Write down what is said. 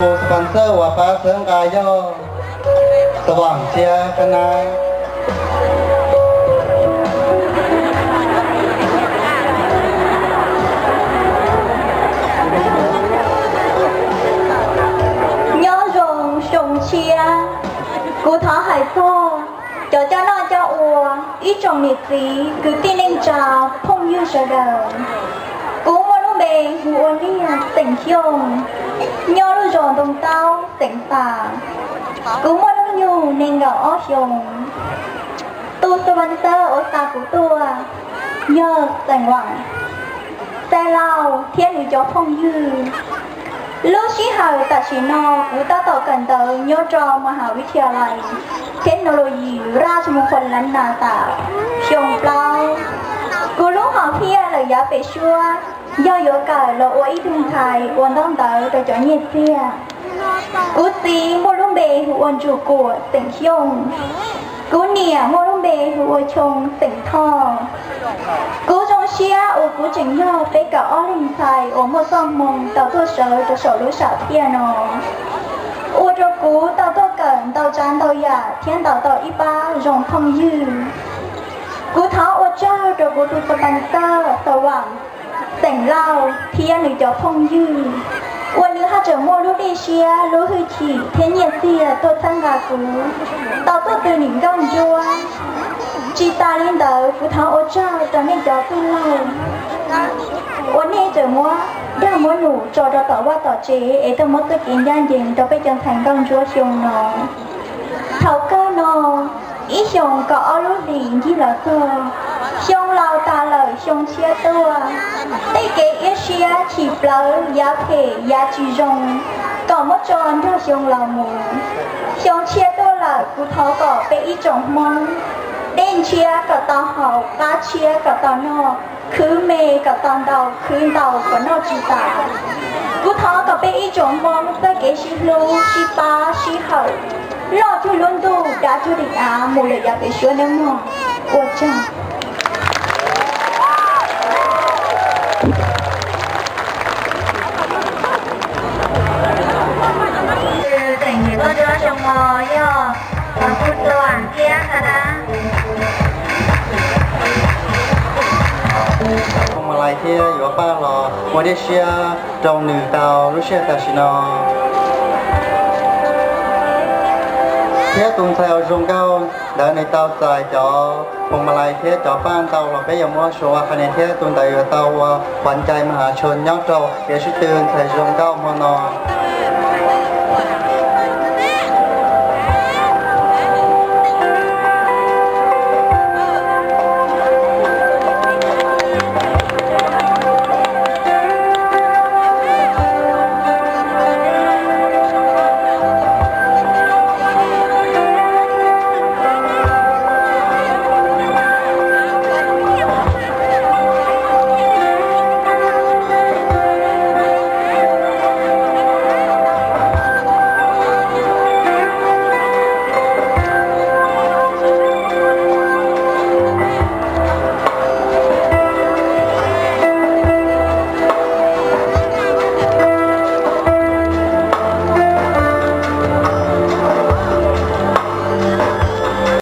Tus sponsor uas pab txhawb nqa yog Xav Vam thiab Qab Nab. Nyob zoo xyoo tshiab, kuv thov hais txog cov coj noj coj ua, ib tsoom niam txiv kwv tij neej tsa phooj ywg sawv daws. Kuv muaj lub npe hu ua Liaj xeem Xyooj, nyob lub zos Ntoo Taub xeem Xas. Kuv muaj hnub nyoog nees nkaum ob xyoos. Tus sponsor uas xa kuv tuaj yog Xeem Vam, Xeem Lauj thiab nws cov phooj ywg. Lub sij hawm tam sim no kuv tab tom kawm ntawv nyob rau Mhaj Hav Vij Thia Lais Technology Raj Mung Khon Lam Nas Xas xyoo plaub. Kuv lub hom phiaj lawm yav pem suab yog yuav kawm los ua ib tug ntxhais ua ntaub ntawv rau cov nyiaj txiag. Kuv txiv muaj lub npe hu ua Ntsuag Kuam xeem Xyooj. Kuv niam muaj lub npe hu ua Choo xeem Thoj. Kuv zoo siab uas kuv tseem yog peb kaum ob leeg ntxhais uas muaj txoj hmoo tau tuaj sawv rau saum lub sam phiaj no, ua rau kuv tau tuaj kawm ntau tsav ntau yam thiab ntaus tau ib pab zoo phooj ywg. Kuv thov ua tsaug rau kuv tus sponsor Xav Vam, Xeem Lauj thiab nws cov phooj ywg uas nws haj tseem muaj lub dej siab, lub hwj chim thiab nyiaj txiag tuaj txhawb nqa kuv tau tuaj tw nim nkauj ntsuab. Tsis tas li ntawd, kuv thov ua tsaug rau nej cov tij laug uas nej tseem muab dag muab num tso rau tom vaj tom tsev es tuaj muab txoj kev ncaj ncees rau peb cov ntxhais nkauj ntsuab xyoo no. Thaum kawg no, ib xyoos kaum ob lub hlis ncig los txog, xyoo laus tas lawm xyoo tshiab tuaj. Tej kev iab siab chim plawv, yav phem yav tsis zoo, kom muab tso nrog xyoo laus mus. Xyoo tshiab tuaj lawm, kuv thov kom peb ib tsoom Hmoob dej ntshiab kom tau haus, qab tshiab kom tau noj, khwv me kom tau ntau, khwv ntau kom noj tsis tas. Kuv thov kom peb ib tsoom Hmoob txoj kev sib hlub sib pab sib hawm loj cuag lub ntuj, dav cuag daim av mus lawm yav pem suab nawb mog. Ua tsaug. Tseem niam tuaj nruab xyoo no yog Phu Tuam thiab Qab Nab. Phoos Mas Lais thiab yuav paj los ua dej siab rau nws tau lub sij hawm tam sim no. Thiab tus ntxhais uas zoo nkauj ntawd nws tau txais cov phoos mas lais thiab cov paj ntau los peb yuav muab suav ua qhov niam thiab tus ntawd yuav tau ua qhuav ncai mas hav tshuav nyob rau kev sib tw ntxhais zoo nkauj hmo no.